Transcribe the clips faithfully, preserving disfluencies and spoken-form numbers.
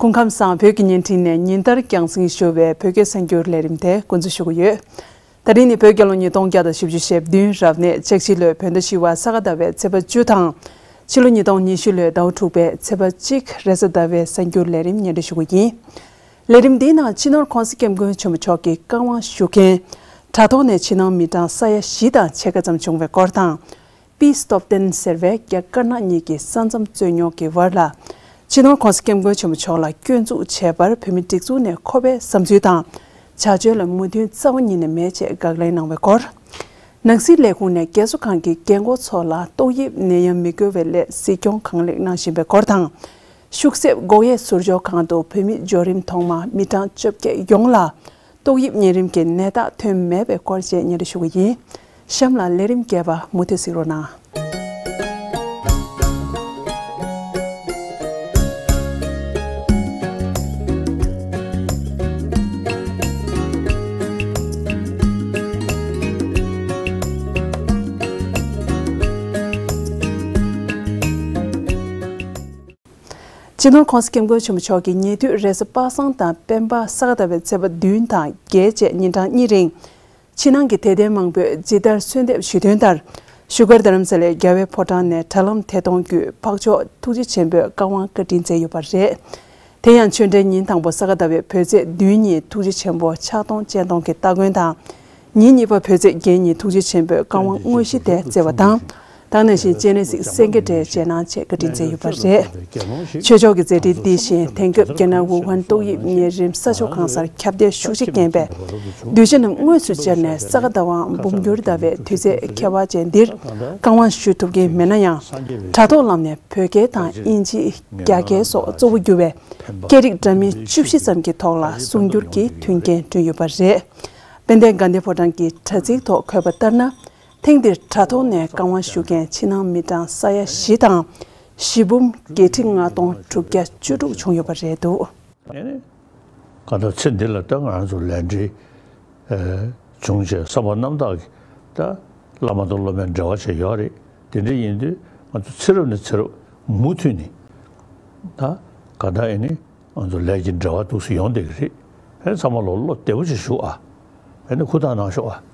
སྐུ་ཁམས་བཟང་། བོད་ཀྱི་བརྙན་འཕྲིན་ནས་ཉིན་ལྟར་རྒྱང་སྲིང་ཞུ་བའི་བོད་སྐད་གསར་འགྱུར་ལས་རིམ་དེ་འགོ་འཛུགས་ཞུ་གི་ཡོད། ད་རིང་ནི་བོད་རྒྱལ་ལོ་ཉིས་སྟོང་བརྒྱ་དང་བཞི་བཅུ་ཞེ་བདུན་རབ་གནས་ཆགས་ཕྱི་ལོའི་བོད་ཟླ་བཞི་པ་ས་ག་ཟླ་བའི་ཚེས་པ་བཅུ་དང་། ཕྱི་ལོ་ཉིས་སྟོང་ཉི་ཤུ་ལོའི་ཟླ་བ་དྲུག་པའི་ཚེས་པ་གཅིག་རེས་གཟའ་ཟླ་བའི་གསར་འགྱུར་ལས་རིམ་སྙན་སྒྲོན་ཞུ་གི་ཡིན། ལས་རིམ་འདིའི་ནང་སྤྱི་ནོར་༧གོང་ས་༧སྐྱབས་མགོན་ཆེན་པོ་མཆོག་གི་བཀའ་དབང་ཞུ་མཁན་དྲ་ཐོག་ནས་ཕྱི་ནང་མི་གྲངས་ས་ཡ་བཞི་དང་ཕྱེད་ཀ་ཙམ་བྱུང་བའི་སྐོར་དང་། པི་སྟོབས་ལྡན་ཟེར་བའི་རྒྱ་དཀར་ནག་གཉིས་ཀྱི་ས་མཚམས་རྩོད་རྙོག་གི་བར་ལ། སྤྱི་ནོར་༧གོང་ས་༧སྐྱབས་མགོན་ཆེན་པོ་མཆོག་ལ་སྐྱོན་འཛུགས་བྱས་པར་བོད་མིའི་སྒྲིག་འཛུགས་ནས་ཁོ་པའི་བསམ་ཚུལ་དང་། བྱ་སྤྱོད་ལ་མོས་མཐུན་རྩ་བ་ཉིད་ནས་མེད་ཅེས་དགག་ལན་གནང་བའི་སྐོར། ནང་སྲིད་ལས་ཁུངས་ནས་རྒྱལ་བཙུན་ཁང་གི་རྒན་འཁོགས་ཚོ་ལ་ཏོག་དབྱིབས་ནད་ཡམས་མི་འགོས་པའི་སླད་གཟིགས་སྐྱོང་གང་ལེགས་གནང་བཞིན་པའི་སྐོར་དང་། ཤུག་གསེབ་སྒོག་ཡའི་ཟུར་འཇོག་ཁང་དུ་བོད་མི་འབྱོར་རིམ་ཐོག་མ་མི་གྲངས་བཅོ་བརྒྱད་ཡོངས་ལ། ཏོག་དབྱིབས་གཉན་རིམས་ཀྱི་ནད་རྟགས་ཐོན་མེད་པའི་སྐོར་བཅས་སྙན་སྒྲོན་ཞུ་གི་ཡིན། གཤམ་ལ་ལས་རིམ་རྒྱས་པ་མུ་མཐུད་གཟིགས་རོགས་གནང་། སྤྱི་ནོར་༧གོང་ས་༧སྐྱབས་མགོན་ཆེན་པོ་མཆོག་གིས་ཉེ་དུས་རེས་གཟའ་པ་སངས་དང་སྤེན་པ་ས་ག་ཟླ་བའི་ཚེས་པ་བདུན་དང་བརྒྱད་བཅས་ཉིན་གྲངས་གཉིས་རིང་། ཕྱི་ནང་གི་དད་ལྡན་མང་པོས་ཇི་ལྟར་གསོལ་འདེབས་ཞུས་དོན་ལྟར། བཞུགས་སྒར་རྡ་རམ་ས་ལའི་རྒྱལ་བའི་ཕོ་བྲང་ནས་དྲ་ལམ་ཐད་གཏོང་བརྒྱུད་འཕགས་མཆོག་ཐུགས་རྗེ་ཆེན་པོས་བཀའ་དབང་བཀའ་དྲིན་སྩལ་ཡོད་པ་རེད། དེ་ཡང་ཆོས་འབྲེལ་ཉིན་དང་པོ་ས་ག་ཟླ་བའི་བོད་ཚེས་བདུན་ཉིན་ཐུགས་རྗེ་ཆེན་པོ་ཕྱག་སྟོང་སྤྱན་སྟོང་གི་སྟ་གོན་དང་། ཉིན་གཉིས་པ་བོད་ཚེས་བརྒྱད་ཉིན་ཐུགས་རྗེ་ཆེན་པོས་བཀའ་དབང་དངོས་གཞི་དེ་སྩལ་བ་དང་། ད་ག་ནང་བཞིན་སྤྱན་རས་གཟིགས་སེང་གེ་སྒྲའི་རྗེས་གནང་བཅས་བཀའ་དྲིན་སྩལ་ཡོད་པ་རེད། ཆོས་ཕྱོགས་ཀྱི་མཛད་འཕྲིན་འདི་བཞིན་དེང་སྐབས་རྒྱ་ནག་ཝུ་ཧན་ཏོག་དབྱིབས་གཉན་རིམས་ས་ཕྱོགས་གང་སར་ཁྱབ་གདལ་ཤུགས་ཆེ་རྐྱེན་པས། གདུལ་བྱ་རྣམས་དངོས་སུ་མཇལ་ནས་ས་ག་ཟླ་བའམ་འབུམ་འགྱུར་ཟླ་བའི་དུས་ཚེས་ཁྱད་པར་ཅན་འདིར་བཀའ་དབང་ཞུ་ཐུབ་ཀྱི་མེད་ན་ཡང་། དྲ་ཐོག་ལམ་ནས་བོད་སྐད་དང་དབྱིན་ཇི། རྒྱ་སྐད་སོགས་གཙོ་བོ་གྱུར་བའི་སྐད་རིགས་འདྲ་མིན་བཅུ་བཞི་ཙམ་གྱི་ཐོག་ལ་གསུང་སྒྱུར་གྱི་མཐུན་རྐྱེན་བསྐྲུན་ཡོད་པ་རེད། དཔལ་ལྡན་དགའ་ལྡན་ཕོ་བྲང་གི་དྲ་ཚིགས་ཐོག་འཁོད་པ་ལྟར་ན། ཐེངས་འདིར་དྲ་ཐོག་ནས་བཀའ་དབང་ཞུ་མཁན་ཕྱི་ནང་མི་གྲངས་ས་ཡ་བཞི་དང་། བཞི་འབུམ་བརྒྱད་ཁྲི་ལྔ་སྟོང་དྲུག་བརྒྱ་བཅུ་དྲུག་བྱུང་ཡོད་པ་རེད་འདུག་ཨེ་ནི། གང་ལྟར་ཚེ་འདི་ལ་ད་ང་རང་ཚོ་ལས་འབྲེལ་ཨེ་བྱུང་བྱས་བསམ་པ་རྣམ་དག་གིས་ད་བླ་མ་དང་སློབ་མའི་འབྲེལ་བ་བྱས་ཡོད་རེད། དེ་འདྲ་ཡིན་དུས་ང་ཚོ་ཚེ་རབས་ནས་ཚེ་རབས་མུ་མཐུད་ནས་ད་གང་ལྟར་ཨེ་ནི། ང་ཚོ་ལས་ཀྱི་འབྲེལ་བ་འདུག་སེ་ཡོང་བསྡད་ཀྱི་རེད། ཨེ་ཚང་མ་ལོ་བློ་བདེ་པོ་ཅིག་བཞུགས་ཨ། ཨེ་ནི་ཧུར་ཐག་གནང་ཤོག་ཨ།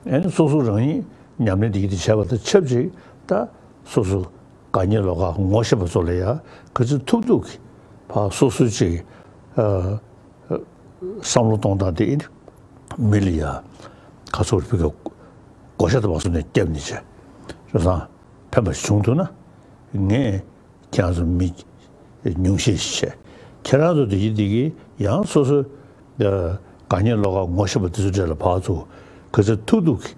ཨེ་ནི་སོ་སོ་རང་ཉིད་ཉམས་ལེན་འདི་གི་དེ་བྱས་པ་དང་ཆབས་ཅིག་ད་སོ་སོ་དགའ་ཉེ་ལོགས་ཀ་ངོ་ཤེས་པ་ཚོ་ལ་ཡ་ག་ཚོད་ཐུབ་ཐུབ་ཀྱིས་ཕར་སོ་སོ་ཅིག་ཨ་བསམ་བློ་གཏོང་སྟངས་དེ་ཨེ་ནི་མི་ལ་ཡ་ག་ཚོད་རེ་ཕུལ་གི་བགོ་བཤའ་དང་མ་སོང་ནས་བརྒྱབ་ནས་བྱས་རེད་སང་ཕན་པ་ཞིག་བྱུང་ཐུབ་ན་ངས། ཁྱེད་རང་ཚོ་མི་ཉུང་ཤས་ཤིག་བྱས། ཁྱེད་རང་ཚོ་དེ་གི་དེ་གི་ཡང་སོ་སོ་དགའ་ཉེ་ལོགས་ཀ་ངོ་ཤེས་པ་དེ་ཚོ་གྲས་ལ་ཕར་ཚུར་ག་ཚོད་ཐུབ་ཐུབ་ཀྱི་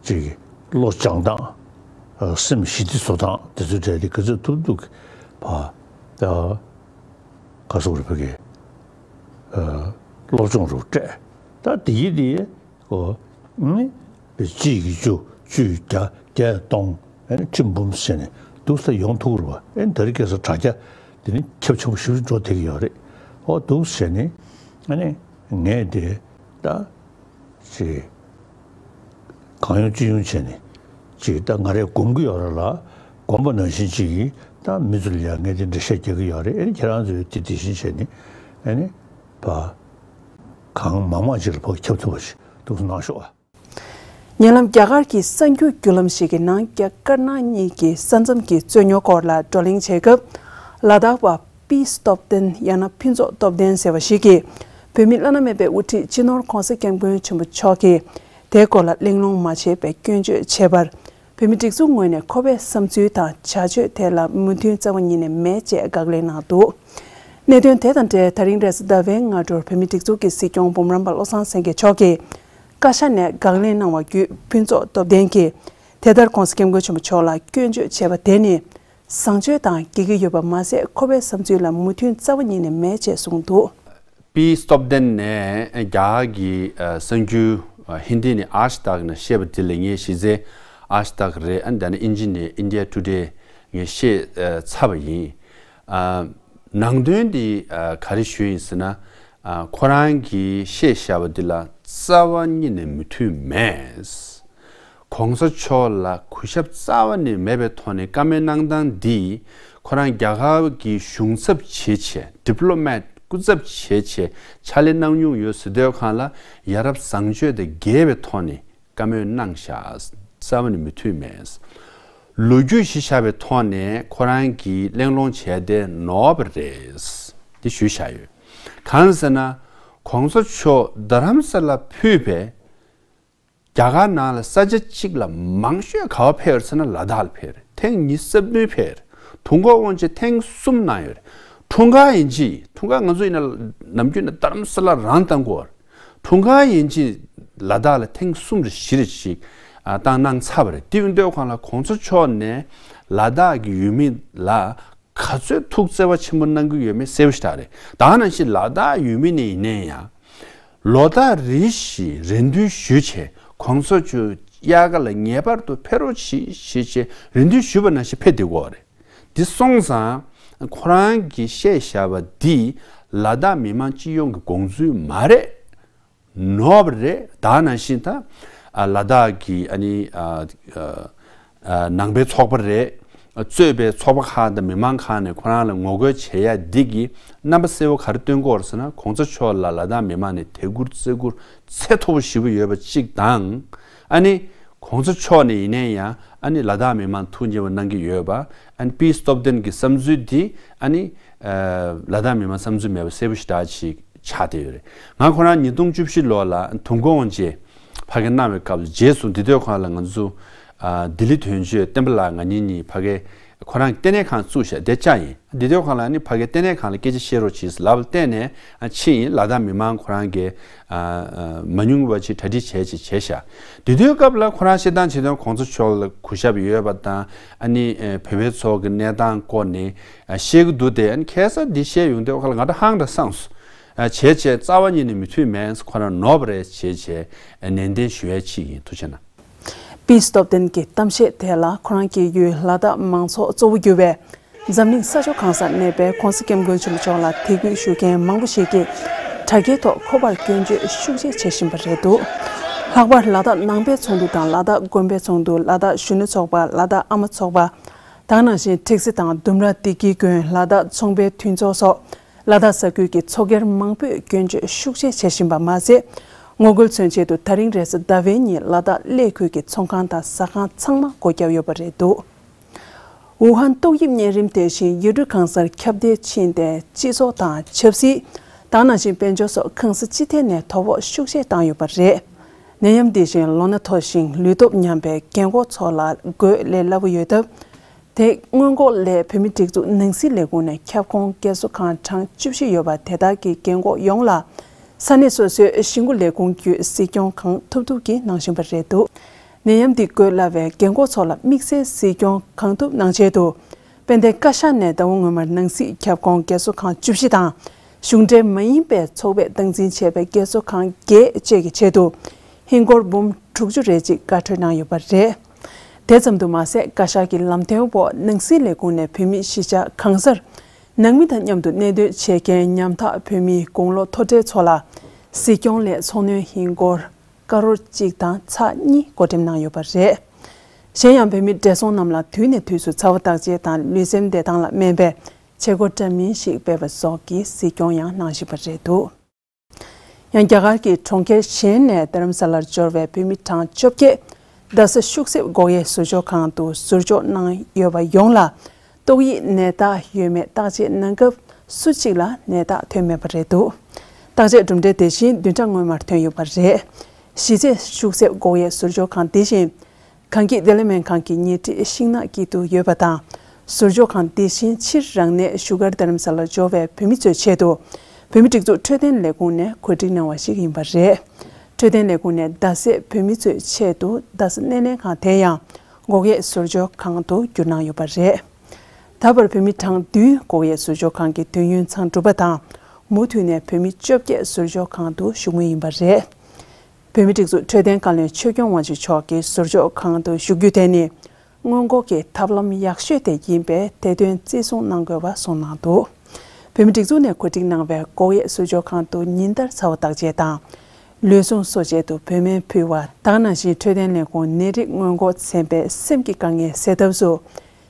ཅིག་བློ་སྦྱང་སྟངས་སེམས་ཞི་བདེ་བཟོ་སྟངས་དེ་ཚོ་གྲས་དེ་ག་ཚོད་ཐུབ་ཐུབ་ཀྱི་ཕར་ག་ཚོད་རེ་ཕ་གི་སློབ་སྦྱོང་རུ་སྤྲད། ད་དེ་གི་དེ། ཨོ། ཨ་ནི། སྤྱི་ཡི་བཅུ་བཅུ་བརྒྱ་བརྒྱ་སྟོང་ཨ་ནི་ཁྲི་འབུམ་ཟེར་ནས་འདུག་ས་ཡོང་ཐུབ་རུ་བ་ཨ་ནི་ད་རེས་ཁ་སང་དྲ་རྒྱ་དེ་ནི་ཁྱབ་ཆེན་པོ་ཞེ་པོ་ཅིག་འགྲོ་བསྡད་ཀྱི་ཡོད་རེད། ཨོ་འདུག་ཟེར་ནས་ཨ་ནི་ངས་དེ་ད་ཅིག་གང་ཡོང་ཅི་ཡོང་བྱས་ནས་ཅིག་ད་ང་རས་སྒོམ་གྱི་ཡོད་རེད་ལ་སྒོམ་པ་ནང་བཞིན་ཅིག་ད་མི་ཚོ་ལ་ཡ་ངས་དེ་འགྲེལ་བཤད་རྒྱག་གི་ཡོད་རེད། ཨ་ནི་ཁྱེད་རང་ཚོས་དེ་དེ་བཞིན་བྱས་ནས་ཨ་ནི་ཕ་གང་མང་མང་ཅིག་ལ་ཕ་ཁྱབ་ཐུབ་པ་ཞིག་འདུག་སེ་གནང་ཤོག་ཨ། ཉེ་ལམ་རྒྱ་གར་གྱི་གསར་འགྱུར་བརྒྱུད་ལམ་ཞིག་གི་ནང་རྒྱ་དཀར་ནག་གཉིས་ཀྱི་ས་མཚམས་ཀྱི་རྩོད་རྙོག་སྐོར་ལ་བགྲོ་གླེང་བྱེད་སྐབས། ལ་དྭགས་པ་པི་སྟོབས་ལྡན་ཡང་ན་ཕུན་ཚོགས་སྟོབས་ལྡན་ཟེར་བ་ཞིག་གིས། བོད་མི་བླ་ན་མེད་པའི་དབུ་ཁྲིད་སྤྱི་ནོར་༧གོང་ས་༧སྐྱབས་མགོན་ཆེན་པོ་མཆོག་གིས་དེའི་སྐོར་ལ་གླེང་སློང་མ་བྱས་པའི་སྐྱོན་བརྗོད་བྱས་པར། བོད་མི་སྒྲིག་འཛུགས་ངོས་ནས་ཁོ་པའི་བསམ་ཚུལ་དང་བྱ་སྤྱོད་ཐད་ལ་མོས་མཐུན་རྩ་བ་ཉིད་ནས་མེད་ཅེས་དགག་ལན་གནང་འདུག་གནད་དོན་དེ་དང་འབྲེལ་ད་རིང་རེས་གཟའ་ཟླ་བའི་སྔ་དྲོར་བོད་མི་སྒྲིག་འཛུགས་ཀྱི་སྲིད་སྐྱོང་འབུམ་རམས་པ་བློ་བཟང་སེང་གེ་མཆོག་གིས། བཀའ་ཤག་ནས་དགག་ལན་གནང་བ་བརྒྱུད་ཕུན་ཚོགས་སྟོབས་ལྡན་གྱིས་དེ་ལྟར་༧གོང་ས་༧སྐྱབས་མགོན་ཆེན་པོ་མཆོག་ལ་སྐྱོན་བརྗོད་བྱས་པ་དེ་ནི་བཟང་སྤྱོད་དང་འགལ་གྱི་ཡོད་པ་མ་ཟད་ཁོ་པའི་བསམ་ཚུལ་ལ་མོས་མཐུན་རྩ་བ་ཉིད་ནས་མེད་ཅེས་གསུངས་འདུག་པི་སྟོབས་ལྡན་ནས་རྒྱ་གར་གྱི་ཨ་གསར་འགྱུར་ཨ་ཧིན་དི་ནས་ཨཱཇ་དག་ནས་བཤད་པ་དེ་ལ་ངས་གཞི་རྩའི་ཨཱཇ་དག་རེད། ཨ་ནི་ད་ནི་ཨིན་ཇི་ནས་ཨིན་ཌི་ཡ་ཊུ་ཌེ་ངས་བཤད་ཨ་ཚར་བ་ཡིན། ཨ་ནང་དོན་འདི་ཨ་ག་རེ་ཞུས་ཡིན་ཟེར་ན། ཨ་ཁོ་རང་གིས་བཤད་བཞག་པ་འདི་ལ་རྩ་བ་ཉིད་ནས་མོས་མཐུན་མེད། ༸གོང་ས་མཆོག་ལ་གུས་ཞབས་རྩ་བ་ནས་མེད་པའི་ཐོག་ནས་བཀའ་མོལ་གནང་སྟངས་འདིས་ ཁོ་རང་རྒྱ་གར་གྱི་གཞུང་ཚབ་བྱེད་ཆེད། ཌི་པི་ལོ་མེཊ་སྐུ་ཚབ་བྱེད་ཆེད་ཕྱག་ལས་གནང་མྱོང་ཡོད་ཟེར་དུས་སྒང་ལ་ཡ་རབས་བཟང་སྤྱོད་དང་འགལ་བའི་ཐོག་ནས་བཀའ་མོལ་གནང་བཞག་རྩ་བ་ནས་མི་མཐུན་མེད། ལོ་རྒྱུས་གཞི་བཞག་པའི་ཐོག་ནས་ཁོ་རང་གིས་གླེང་སློང་བྱས་ཏེ་ནོར་བ་རེད། འདི་ཞུས་བཞག་ཡོད། གང་ཟེར་ན། གོང་ས་མཆོག་རྡ་རམ་ས་ལ་ཕུད་པའི་རྒྱ་གར་ནང་ལ་ས་ཆ་གཅིག་ལ་མང་ཤོས་ག་པར་ཕེབས་ཟེར་ན་ལ་དྭགས་ལ་ཕེབས་རེད། ཐེངས་ཉི་ཤུ་རྩ་བདུན་ཕེབས་རེད། དུས་འཁོར་དབང་ཆེན་ཐེངས་གསུམ་གནང་ཡོད་རེད། འཁྲུངས་སྐར་ཡིན་གཅིག་འཁྲུངས་སྐར་ང་ཚོ་ཡིན་ན་ནམ་རྒྱུན་ནས་རྡ་རམ་ས་ལ་རང་བཏང་གི་ཡོད་རེད། འཁྲུངས་སྐར་ཡིན་གཅིག་ལ་དྭགས་ལ་ཐེངས་གསུམ་རེ་བཞི་རེ་ཞིག་ཨ་བཏང་གནང་ཚར་བ་རེད། དེ་ཡིན་དུས་སྒང་ལ་གོང་ས་མཆོག་ནས་ལ་དྭགས་ཀྱི་ཡུལ་མི་ལ་ག་ཚོད་ཐུགས་བརྩེ་བ་ཆེན་པོ་གནང་གི་ཡོད་མེད་གསལ་པོ་ཞེ་དྲག་རེད། ད་ག་ནང་བཞིན་ལ་དྭགས་ཡུལ་མི་ནས་ཡིན་ནའི་ཡང་། ལོ་ལྟར་རེ་བཞིན་རེ་འདུན་ཞུས་བྱས་གོང་ས་མཆོག་དབྱར་ཁ་ལ་ངེས་པར་དུ་ཕེབས་རོགས་གྱིས་ཞེས་བྱས་རེ་འདུན་ཞུས་པ་ནང་བཞིན་ཕེབས་བསྡད་ཀྱི་ཡོད་རེད། འདི་སོང་ཙང་ཁོ་རང་གིས་བཤད་བཞག་པ་འདི་ལ་དྭགས་མི་མང་སྤྱི་ཡོངས་ཀྱི་དགོངས་ཚུལ་མ་རེད། ནོར་བ་རེད། ད་ག་ནང་བཞིན་ད་ཨ་ལ་དྭགས་ཀྱི་ཨ་ནི་ཨ་ཨ་ནང་པའི་ཚོགས་པ་རེད། གཙོས་པའི་ཚོགས་པ་ཁག་དང་མི་མང་ཁག་ནས་ཁོ་རང་ལ་ངོ་རྒོལ་བྱེད་ཡ་འདི་གི་རྣམ་པ་གསལ་པོ་ག་རེ་སྟོན་གྱི་ཡོད་རེད་ཟེར་ན། གོང་ས་མཆོག་ལ་ལ་དྭགས་མི་མང་ནས་དད་བཀུར་བརྩི་བཀུར་ཚད་མཐོ་པོ་ཞེ་པོ་ཡོད་པ་གཅིག་དང་། ཨ་ནི་གོང་ས་མཆོག་ནས་ཡིན་ནའི་ཡང་ཨ་ནི་ལ་དྭགས་མི་མང་ཐུགས་མཉེས་པོ་གནང་གི་ཡོད་པ། ཨ་ནི་པི་སི་སྟོབས་ལྡན་གྱི་བསམ་ཚུལ་འདི་ཨ་ནི་ཨ་ལ་དྭགས་མི་མང་བསམ་ཚུལ་མེད་པ་གསལ་པོ་ཞེ་དྲག་ཅིག་ཆགས་བསྡད་ཡོད་རེད། ང་ཁོ་རང་ཉིས་སྟོང་བཅུ་བཞི་ལོ་ལ་དུས་འཁོར་དབང་ཆེན་ཕ་གིར་གནང་བའི་སྐབས་སུ་རྗེས་སུ་འདི་དུས་སྒང་ལ་ང་ཚོ་ཨ་ལྡི་ལི་དོན་གཅོད་བསྟན་པ་ལགས་ང་གཉིས་གཉིས་ཕ་གིར་ཁོ་རང་གི་ལྟེ་གནས་ཁང་བཙུགས་བཞག་དེ་ཅག་ཡིན། འདི་དུས་སྒང་ལ་ནི་ཕ་གིའི་ལྟེ་གནས་ཁང་ལ་སྐད་ཆ་བཤད་རོགས་གྱིས་ལབ་ལ་བརྟེན་ནས་ཨ་ཕྱིན་ཡིན། ལ་དྭགས་མི་མང་ཁོ་རང་གིས་ཨ་ཨ་མ་ཉུང་བ་ཅིག་གྲ་སྒྲིག་བྱས་ཅིག་བྱས་ཤག་དེ་དུས་སྐབས་ལ་ཁོ་རང་བཤད་སྟངས་བྱེད་སྟངས་གོང་ས་མཆོག་ལ་གུས་ཞབས་ཡོད་པ་དང་ཨ་ནི་ཨ་བོད་པའི་ཚོགས་ཀྱི་གནས་སྟངས་སྐོར་ནས་ཨ་བཤད་ཀྱི་འདུག་དེ་ཨ་ནི་ཁ་སང་འདི་བཤད་ཡོང་དུས་ཁ་ལ་ང་འདྲ་ཧང་འདྲ་སངས་སོང་། ཨ་བྱས་བྱས་རྩ་བ་ཉིད་ནས་མི་མཐུན་མེད། ཁོ་རང་ནོར་བ་རེད་བྱས་བྱས་ཨ་ནན་ཏན་ཞུ་ཡ་ཅིག་ཡིན། ཐུགས་རྗེ་གནང་། པི་སི་སྟོབས་ལྡན་གྱི་གཏམ་བཤད་དེ་ལ་ཁོ་རང་གི་ཡུལ་ལ་དྭགས་མང་ཚོགས་གཙོ་བོ་གྱུར་བའི་འཛམ་གླིང་ས་ཕྱོགས་གང་སར་གནས་པའི་༸གོང་ས་༸སྐྱབས་མགོན་ཆེན་པོ་མཆོག་ལ་དད་གུས་ཞུ་མཁན་མང་པོ་ཞིག་གིས་དྲ་རྒྱའི་ཐོག་ཁོ་པར་སྐྱོན་བརྗོད་ཤུགས་ཆེ་བྱེད་བཞིན་པ་རེད་འདུག་ལྷག་པར་ལ་དྭགས་ནང་པའི་ཚོགས་འདུ་དང་ལ་དྭགས་དགོན་པའི་ཚོགས་འདུ། ལ་དྭགས་གཞོན་ནུ་ཚོགས་པ། ལ་དྭགས་ཨ་མ་ཚོགས་པ། ད་ག་ནང་བཞིན་ཁྲིག་སེ་དང་ལྡུམ་ར་བདེ་སྐྱིད་དགོན། ལ་དྭགས་ཚོང་པའི་མཐུན་ཚོགས་སོགས་ལ་དྭགས་ས་ཁུལ་གྱི་ཚོགས་སྒེར་མང་པོས་སྐྱོན་བརྗོད་ཤུགས་ཆེ་བྱེད་བཞིན་པ་མ་ཟད། ངོ་རྒོལ་མཚོན་ཆེད་དུ་ད་རིང་རེས་གཟའ་ཟླ་བའི་ཉིན་ལ་དྭགས་གླེ་ཁུལ་གྱི་ཚོང་ཁང་དང་ཟ་ཁང་ཚང་མ་སྒོ་བརྒྱབ་ཡོད་པ་རེད་འདུག་ཝུ་ཧན་ཏོག་དབྱིབས་གཉན་རིམས་དེ་བཞིན་ཡུལ་གྲུ་གང་སར་ཁྱབ་གདལ་ཕྱིན་ཏེ། སྤྱི་ཚོགས་དང་ཆབ་སྲིད། ད་ག་ནང་བཞིན་དཔལ་འབྱོར་སོགས་གང་ས་ཅི་ཐད་ནས་དོ་ཕོག་ཤུགས་ཆེ་བཏང་ཡོད་པ་རེད། ནད་ཡམས་འདི་བཞིན་ལོ་ན་མཐོ་ཞིང་ལུས་སྟོབས་ཉམས་པའི་རྒན་འཁོགས་ཚོ་ལ་འགོས་ལས་སླ་པོ་ཡོད་སྟབས། དེ་སྔོན་འགོག་སླད་བོད་མིའི་སྒྲིག་འཛུགས་ནང་སྲིད་ལས་ཁུངས་ནས་ཁྱབ་ཁོངས་རྒས་གསོ་ཁང་གྲངས་བཅུ་བཞི་ཡོད་པ་དེ་དག་གི་རྒན་འཁོགས་ཡོངས་ལ་ས་གནས་སོ་སོའི་ཞིང་འགོ་ལས་ཁུངས་བརྒྱུད་གཟིགས་སྐྱོང་གང་ཐུབ་ཐུབ་ཀྱིས་གནང་བཞིན་པ་རེད་འདུག་ནད་ཡམས་འདིས་འགོས་སླ་བའི་རྒན་འཁོགས་ཚོ་ལ་དམིགས་བསལ་གཟིགས་སྐྱོང་གང་ཐུབ་གནང་ཆེད་དུ། དཔལ་ལྡན་བཀའ་ཤག་ནས་ཟླ་བ་སྔོན་མར་ནང་སྲིད་ཁྱབ་ཁོངས་རྒས་གསོ་ཁང་བཅུ་བཞི་དང་། གཞུང་འབྲེལ་མ་ཡིན་པའི་ཚོགས་པས་སྟངས་འཛིན་བྱས་པའི་རྒས་གསོ་ཁང་བརྒྱད་བཅས་ཀྱི་ཆེད་དུ། ཧིན་སྒོར་འབུམ་དྲུག་ཅུ་རེ་གཅིག་བཀའ་འཁྲོལ་གནང་ཡོད་པ་རེད། དེ་ཙམ་དུ་མ་ཟད། བཀའ་ཤག་གི་ལམ་སྟོན་འོག་ནང་སྲིད་ལས་ཁུངས་ནས་བོད་མིའི་གཞིས་ཆགས་གང་སར། ནང་མི་དང་མཉམ་དུ་གནས་སྡོད་བྱེད་མཁན་ཉམ་ཐག་བོད་མིའི་དགུང་ལོ་མཐོ་གྲས་ཚོ་ལ། གཟིགས་སྐྱོང་སླད་འཚོ་སྣོན་ཧིན་སྒོར་ཀ་རོར་གཅིག་དང་ཚེག་གཉིས་བགོ་འགྲེམས་གནང་ཡོད་པ་རེད། གཞན་ཡང་། བོད་མི་བགྲེས་སོང་རྣམས་ལ་དུས་ནས་དུས་སུ་ཚ་བ་བརྟག་དཔྱད་དང་ལུས་སེམས་བདེ་ཐང་ལ་སྨན་པའི་བྱེད་སྒོ་འདྲ་མིན་ཞིག་སྤེལ་བ་སོགས་ཀྱི་གཟིགས་སྐྱོང་ཡང་གནང་བཞིན་པ་རེད་འདུག་ཡང་། རྒྱ་གར་གྱི་གྲོང་ཁྱེར་གཞན་ནས་རྡ་རམ་ས་ལར་འབྱོར་བའི་བོད་མི་གྲངས་བཅོ་བརྒྱད། རྡ་ས་ཤུག་གསེབ་སྒོག་ཡའི་ཟུར་འཇོག་ཁང་དུ་ཟུར་འཇོག་གནང་ཡོད་པ་ཡོངས་ལ། ཏོག་དབྱིབས་ནད་རྟགས་ཡོད་མེད་བརྟག་དཔྱད་གནང་སྐབས་སུ་གཅིག་ལ་ནད་རྟགས་ཐོན་མེད་པ་རེད་འདུག་བརྟག་དཔྱད་གྲུབ་འབྲས་དེ་བཞིན་བདུན་ཕྲག་སྔོན་མར་ཐོན་ཡོད་པ་རེད། གཞིས་རྩེ་ཤུག་གསེབ་སྒོག་ཡའི་ཟུར་འཇོག་ཁང་དེ་བཞིན། གངས་སྐྱིད་བདེ་ལེགས་སྨན་ཁང་གི་ཉེ་འཁྲིས་ཤིང་ནགས་སྐྱིད་སྡུག་ཡོད་པ་དང་། ཟུར་འཇོག་ཁང་དེ་བཞིན་ཕྱིར་རང་གནས་བཞུགས་སྒར་རྡ་རམ་ས་ལར་འབྱོར་བའི་བོད་མི་ཚོའི་ཆེད་དུ། བོད་མི་སྒྲིག་འཛུགས་འཕྲོད་བསྟེན་ལས་ཁུངས་ནས་གོ་སྒྲིག་གནང་བ་ཞིག་ཡིན་པ་རེད། འཕྲོད་བསྟེན་ལས་ཁུངས་ནས་རྡ་སའི་བོད་མི་ཚོའི་ཆེད་དུ་རྡ་ས་སྣེ་ལེན་ཁང་དེ་ཡང་སྒོག་ཡའི་ཟུར་འཇོག་ཁང་དུ་བསྒྱུར་གནང་ཡོད་པ་རེད། ད་བར་བོད་མི་གྲངས་བདུན་སྒོག་ཡའི་ཟུར་འཇོག་ཁང་གི་དུས་ཡུན་ཚང་གྲུབ་པ་དང་། མུ་མཐུད་ནས་བོད་མི་བཅོ་བརྒྱད་ཟུར་འཇོག་ཁང་དུ་བཞུགས་མུས་ཡིན་པ་རེད། བོད་མི་སྒྲིག་འཛུགས་འཕྲོད་བསྟེན་བཀའ་བློན་ཆོས་སྐྱོང་དབང་ཕྱུག་མཆོག་གིས་ཟུར་འཇོག་ཁང་དུ་བཞུགས་རྒྱུ་དེ་ནི། སྔོན་འགོག་གི་ཐབས་ལམ་ཡག་ཤོས་དེ་ཡིན་པས་དེ་དོན་བརྩི་སྲུང་གནང་དགོས་པ་གསུངས་གནང་འདུག་བོད་མི་སྒྲིག་འཛུགས་ནས་གོ་སྒྲིག་གནང་བའི་སྒོག་ཡའི་ཟུར་འཇོག་ཁང་དུ་ཉིན་ལྟར་ཚ་བ་བརྟག་དཔྱད་དང་། ལུས་ཟུངས་གསོ་དཔྱད་དུ་བོད་སྨན་ཕུལ་བ་དང་། ནང་བཞིན་འཕྲོད་བསྟེན་ལས་ཁུངས་ནད་རིགས་སྔོན་འགོག་ཚན་པས་སེམས་ཀྱི་དཀའ་ངལ་སེལ་ཐབས་སུ།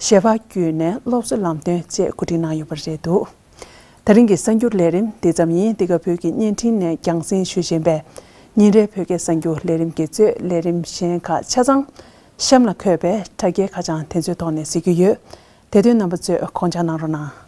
ཞལ་པར་བརྒྱུད་ནས་སློབ་གསོའི་ལམ་སྟོན་བཅས་གོ་སྒྲིག་གནང་ཡོད་པ་རེད་འདུག། ད་རིང་གི་གསར་འགྱུར་ལས་རིམ་འདི་ཙམ་ཡིན། འདི་ག་བོད་ཀྱི་བརྙན་འཕྲིན་ནས་རྒྱང་སྲིང་ཞུ་བཞིན་པའི་ཉིན་རེའི་བོད་སྐད་གསར་འགྱུར་ལས་རིམ་གྱི་གཙོས་ལས་རིམ་གཞན་ཁག་ཆ་ཚང་གཤམ་ལ་འཁོད་པའི་དྲ་རྒྱའི་ཁ་བྱང་དེ་ཚོའི་ཐོག་ནས་གཟིགས་རྒྱུ་ཡོད། དེ་དོན་རྣམ་པ་ཚོས་དགོངས་འཇགས་གནང་རོགས་གནང་།